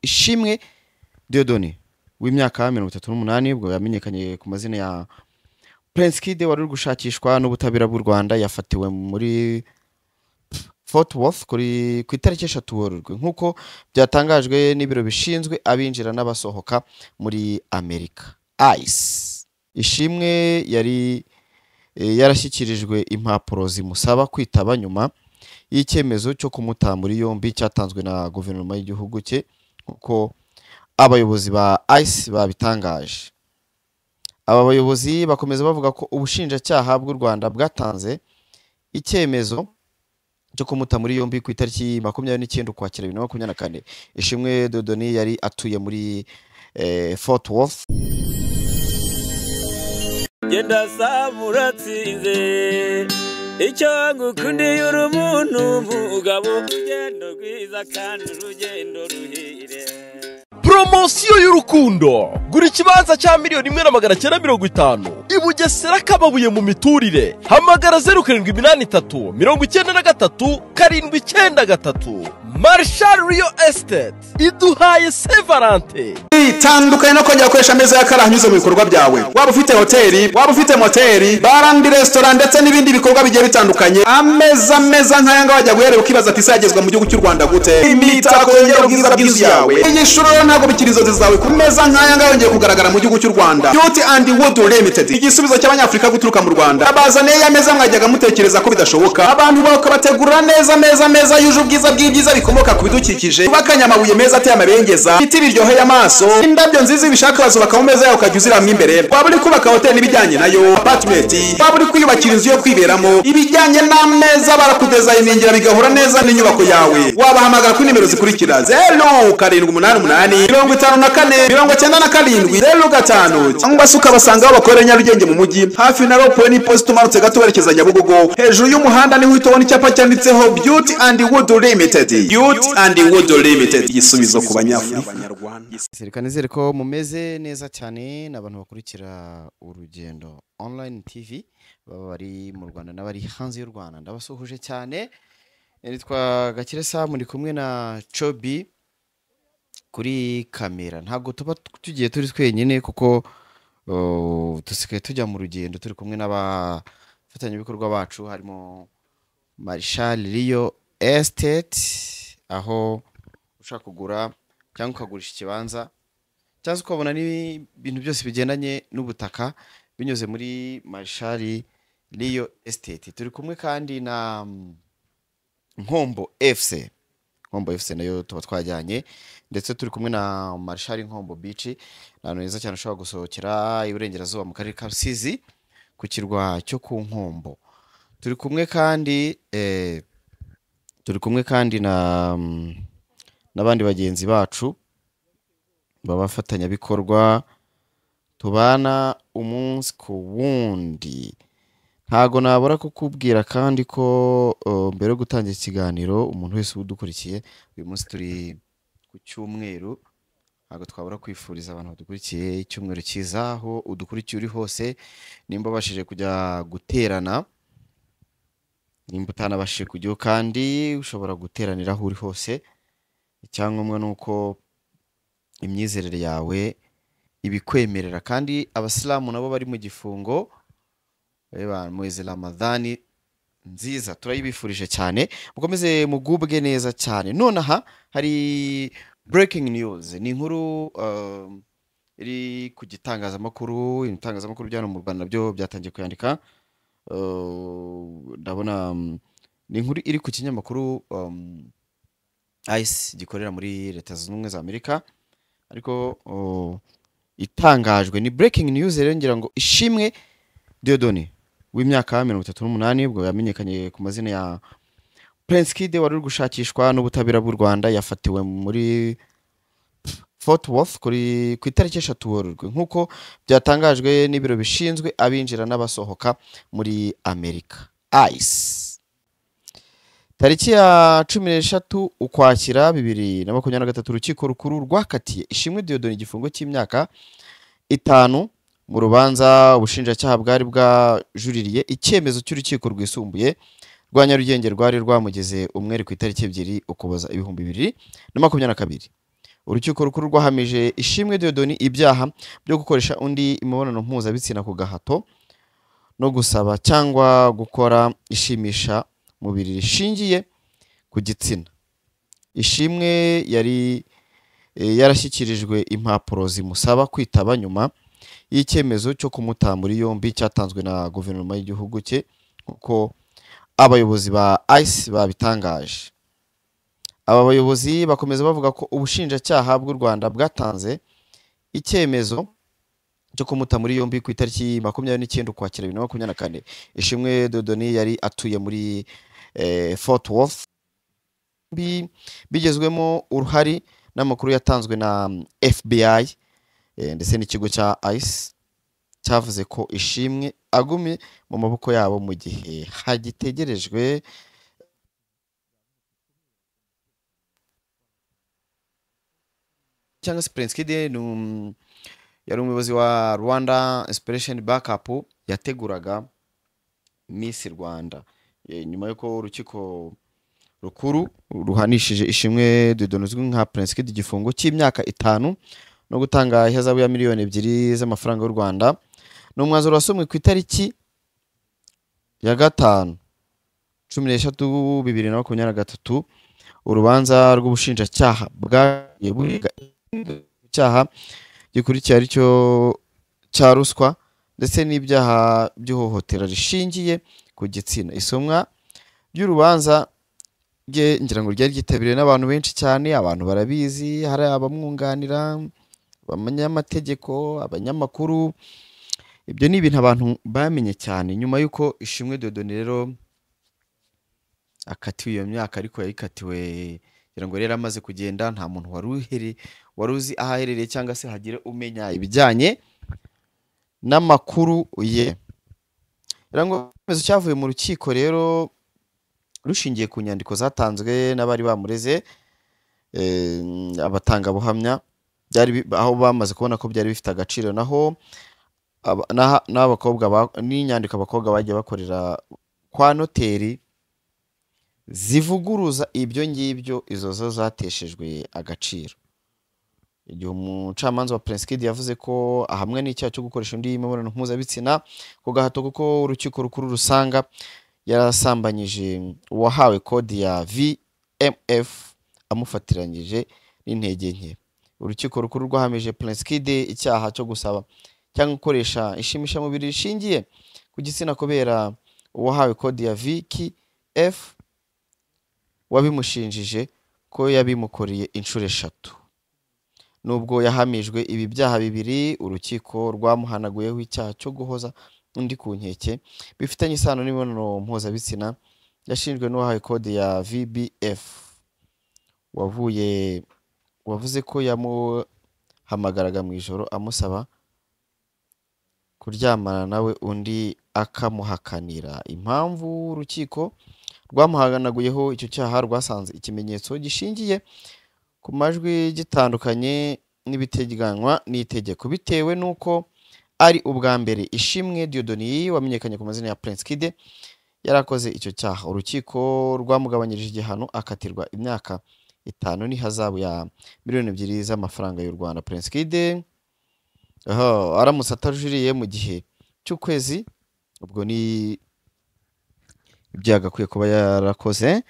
Ishimwe Dieudonné w'imyaka 38, ubwo yamenyekanye ku mazina ya Prince Kid, wari uri gushakishwa n'ubutabera bw'u Rwanda, yafatiwe muri Fort Worth ku itariki 3 Werurwe, nk'uko byatangajwe n'ibiro bishinzwe abinjira n'abasohoka muri Amerika, ICE. Ishimwe yari yarashyikirijwe impapuro zimusaba kwitaba nyuma y'icyemezo cyo kumuta muri yombi cyatanzwe na guverinoma y'igihugu cye, nk'uko abayobozi ba ICE babitangaje. Aba bayobozi bakomeza bavuga ko ubushinjacyaha bw'u Rwanda bwatanze icyemezo cyo kumuta muri yombi ku itariki 29 Ukwakira 2024. Ishimwe Dieudonné yari atuye muri Fort Worth. Genda saba uratsinze, icyo ngukundiye uri umuntu mugabo, urugendo rwiza kandi urugendo ruhire. Poromosiyo y'urukundo: gura ikibanza cya 1,950,000 i Bugesera, Kababuye mu miturire. Hamagara 0783 93 793. Marshal Real Estate iduhaye Saint Valentin. Itandukanye no kongera gukoresha ameza y'akara anyuze mu bikorwa byawe. Waba ufite hoteli, waba ufite moteri, bar and restaurant, ndetse n'ibindi bikorwa bigiye bitandukanye, ameza meza nk'aya ngaya wajya guherera ukibaza ati: "Isagezwa mu gihugu cy'u Rwanda gute?" Imitako yongera ubwiza bw'inzu yawe. Iyi shuro rero ntabwo bikiri inzozi zawe, ku meza nk'aya ngaya yongeye kugaragara mu gihugu cy'u Rwanda. Beauty and Wood Limited, igisubizo cy'Abanyafurika guturuka mu Rwanda, abazaniye ya meza mwajyaga mutekereza ko bidashoboka. Abantu bakabategurira neza meza meza yuje ubwiza bw'ibyiza bikomoka ku bidukikije, bubakanye amabuye meza ateye amabengeza, ibiti biryoheye amaso, indabyo nziza. Ibishaka bazubaka mu meza yawe, ukajya uziramo imbere. Waba uri kubaka hoteli n'ibijyanye nayo, apartment, waba uri kwiyubakira inzu yo kwiberamo, ibijyanye n'ameza barakudesigningira bigahura neza n'inyubako yawe. Wabahamagara kuri nimero zikurikira: 0788 54 97 05, cyangwa se ukabasanga aho bakorera Nyarugenge mu mujyi, hafi na rond-point n'iposita, umanutse gato werekeza Nyabugogo, hejuru y'umuhanda niho uhita ubona icyapa cyanditseho Beauty and Wood Limited. Beauty and Wood Limited, igisubizo ku Banyafurika. Reka nizere ko mumeze neza cyane n'abantu bakurikira Urugendo Online TV, baba bari mu Rwanda n'abari hanze y'u Rwanda, ndabasuhuje cyane. Nitwa Gakire Sam, ndi kumwe na Chobi kuri kamera. Ntabwo tuba tugiye turi twenyine, kuko dusigaye tujya mu rugendo turi kumwe n'abafatanyabikorwa bacu, harimo Marshal Real Estate, aho ushaka kugura cyangwa ukagurisha ikibanza, cyangwa se ukabona n'ibintu byose bigendanye n'ubutaka binyuze muri Marshal Real Estate. Turi kumwe kandi na Nkombo FC. Nkombo FC nayo tuba twajyanye, ndetse turi kumwe na Marshal Nkombo Beach, ni ahantu heza cyane ushobora gusohokera iburengerazuba mu karere ka Rusizi, ku kirwa cyo ku Nkombo. Turi kumwe kandi na n'abandi bagenzi bacu b'abafatanyabikorwa tubana umunsi ku wundi. Ntago nabura kukubwira kandi ko mbere yo gutangira ikiganiro, umuntu wese udukurikiye, uyu munsi turi ku cyumweru, ntabwo twabura kwifuriza abantu badukurikiye icyumweru cyiza. Aho udukurikiye uri hose, nimba ubashije kujya guterana, nimba utanabashije kujyayo kandi ushobora guteranira aho uri hose, icyangombwa ni uko imyizerere yawe ibikwemerera. Kandi Abasilamu nabo bari mu gifungo, mwezi Ramadhani nziza turayibifurije cyane, mukomeze mugubwe neza cyane. Nonaha hari breaking news, ni inkuru iri ku gitangazamakuru, ibitangazamakuru bya hano mu Rwanda nabyo byatangiye kuyandika. Ndabona ni inkuru iri ku kinyamakuru ICE gikorera muri Leta Zunze Ubumwe za Amerika, ariko itangajwe ni breaking news rero. Ngira ngo Ishimwe Dieudonné w'imyaka 38, ubwo yamenyekanye ku mazina ya Prince Kid, wari uri gushakishwa n'ubutabera bw'u Rwanda, yafatiwe muri Fort Worth ku itariki 3 Werurwe, nk'uko byatangajwe n'ibiro bishinzwe abinjira n'abasohoka muri Amerika, ICE. Tariki ya 13 Ukwakira 2023, urukiko rukuru rwakatiye Ishimwe Dieudonné igifungo cy'imyaka 5 mu rubanza ubushinjacyaha bwari bwajuririye icyemezo cy'urukiko rwisumbuye rwa Nyarugenge rwari rwamugeze umwere ku itariki 2 Ukuboza 2022. Urukiko rukuru rwahamije Ishimwe Dieudonné ibyaha byo gukoresha undi imibonano mpuzabitsina ku gahato no gusaba cyangwa gukora ishimisha mubiri rishingiye ku gitsina. Ishimwe yari yarashyikirijwe impapuro zimusaba kwitaba nyuma y'icyemezo cyo kumuta muri yombi cyatanzwe na guverinoma y'igihugu cye, kuko abayobozi ba ICE babitangaje. Aba bayobozi bakomeza bavuga ko ubushinjacyaha bw'u Rwanda bwatanze icyemezo cyo kumuta muri yombi ku itariki 29 Ukwakira 2024. Ishimwe Dieudonné yari atuye muri Fort Worth. Bigezwemo uruhari n'amakuru yatanzwe na FBI ndetse n'ikigo cya ICE cyavuze ko Ishimwe agumye mu maboko yabo mu gihe hagitegerejwe cyangwa se Prince Kid yari umuyobozi wa Rwanda Inspiration Backup yateguraga Miss Rwanda. Nyuma y'uko urukiko rukuru ruhanishije Ishimwe Dieudonné uzwi nka Prince Kid igifungo cy'imyaka 5 no gutanga ihazabu ya 2 miliyoni z'amafaranga y'u Rwanda. Ni umwanzuro wasomwe ku itariki ya 5 13 2023. Urubanza rw'ubushinjacyaha bwagiye burega icyaha gikurikiye aricyo cya ruswa ndetse n'ibyaha by'ihohotera rishingiye ku gitsina. Isomwa ry'urubanza rye ngira ngo ryari ryitabiriwe n'abantu benshi cyane, abantu barabizi, hari abamwunganira, abanyamategeko, abanyamakuru. Ibyo ni ibintu abantu bamenye cyane nyuma y'uko Ishimwe Dieudonné rero akatiwe iyo myaka, ariko yayikatiwe ngira ngo rero amaze kugenda, nta muntu wari uzi aho aherereye cyangwa se hagire umenya ibijyanye n'amakuru ye. Ngira ngo icyemezo cyavuye mu rukiko rero rushingiye ku nyandiko zatanzwe n'abari bamureze, abatangabuhamya, aho bamaze kubona ko byari bifite agaciro, naho n'abakobwa n'inyandiko abakobwa bagiye bakorera kwa noteri zivuguruza ibyo ngibyo, izo zo zateshejwe agaciro. Igihe umucamanza wa Prince Kid yavuze ko ahamwe n'icyaha cyo gukoresha undi imibonano mpuzabitsina ku gahato, kuko urukiko rukuru rusanga yarasambanyije uwahawe kode ya VMF amufatiranyije n'intege nke. Urukiko rukuru rwahamije Prince Kid icyaha cyo gusaba cyangwa gukoresha ishimishamubiri rishingiye ku gitsina kubera uwahawe kode ya VKF wabimushinjije ko yabimukoreye inshuro 3. Nubwo yahamijwe ibi byaha bibiri, urukiko rwamuhanaguyeho icyaha cyo guhoza undi ku nkeke bifitanye isano n'imibonano mpuzabitsina yashinjwe n'uwahawe kode ya VBF wavuze ko yamuhamagaraga mu ijoro amusaba kuryamana nawe, undi akamuhakanira. Impamvu urukiko rwamuhanaguyeho icyo cyaha, rwasanze ikimenyetso gishingiye ku majwi gitandukanye n'ibiteganywa n'itegeko, bitewe n'uko ari ubwa mbere Ishimwe Dieudonné wamenyekanye ku mazina ya Prince Kid yarakoze icyo cyaha. Urukiko rwamugabanyirije igihano akatirwa imyaka 5 n'ihazabu ya 2 miliyoni z'amafaranga y'u Rwanda. Prince Kid aramutse atajuriye mu gihe cy'ukwezi, ubwo ni ibyo yagakwiye kuba yarakoze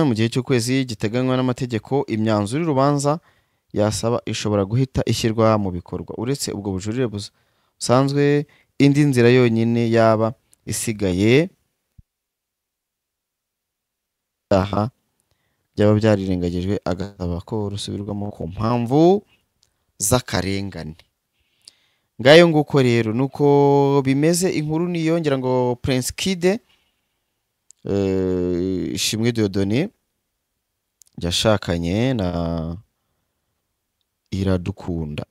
mu gihe cy'ukwezi giteganywa n'amategeko, imyanzuro y'urubanza yasaba ishobora guhita ishyirwa mu bikorwa. Uretse ubwo bujurire busanzwe, indi nzira yonyine yaba isigaye aha byaba byarirengagijwe agasaba ko rusubirwamo ku mpamvu z'akarengane. Ngayo nguko rero nuko bimeze. Inkuru niyo ngira ngo Prince Kid, Ishimwe Dieudonné yashakanye na Iradukunda,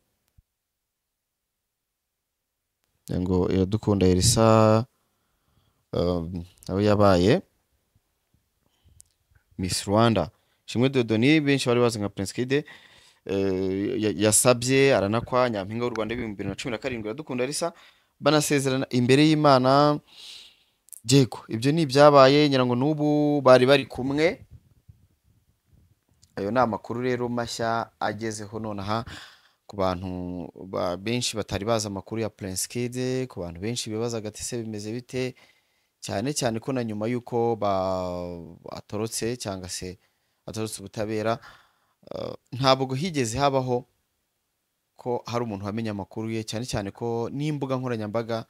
ngo Iradukunda Elsa nawe yabaye Miss Rwanda. Ishimwe Dieudonné benshi bari bazi nka Prince Kid yasabye aranakwa Nyampinga w'u Rwanda 2017 Iradukunda Elsa, banasezerana imbere y'Imana. Yego, ibyo ni ibyabaye. Ngira ngo n'ubu bari bari kumwe. Ayo ni amakuru rero mashya agezeho nonaha ku bantu benshi batari bazi amakuru ya Prince Kid, ku bantu benshi bibazaga ati se bimeze bite, cyane cyane ko na nyuma y'uko atorotse cyangwa se atorotse ubutabera, ntabwo higeze habaho ko hari umuntu wamenye amakuru ye, cyane cyane ko n'imbuga nkoranyambaga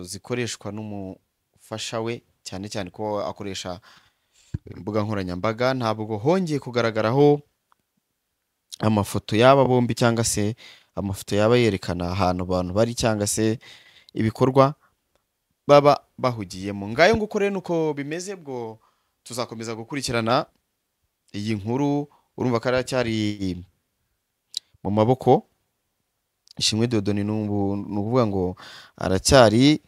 zikoreshwa n'umufasha we, cyane cyane ko akoresha imbuga nkoranyambaga, ntabwo hongeye kugaragaraho amafoto y'aba bombi cyangwa se amafoto yaba yerekana ahantu abantu bari cyangwa se ibikorwa baba bahugiyemo. Ngayo nguko rero nuko bimeze, bwo tuzakomeza gukurikirana iyi nkuru. Urumva ko aracyari mu maboko Ishimwe Dieudonné, ni ukuvuga ngo aracyari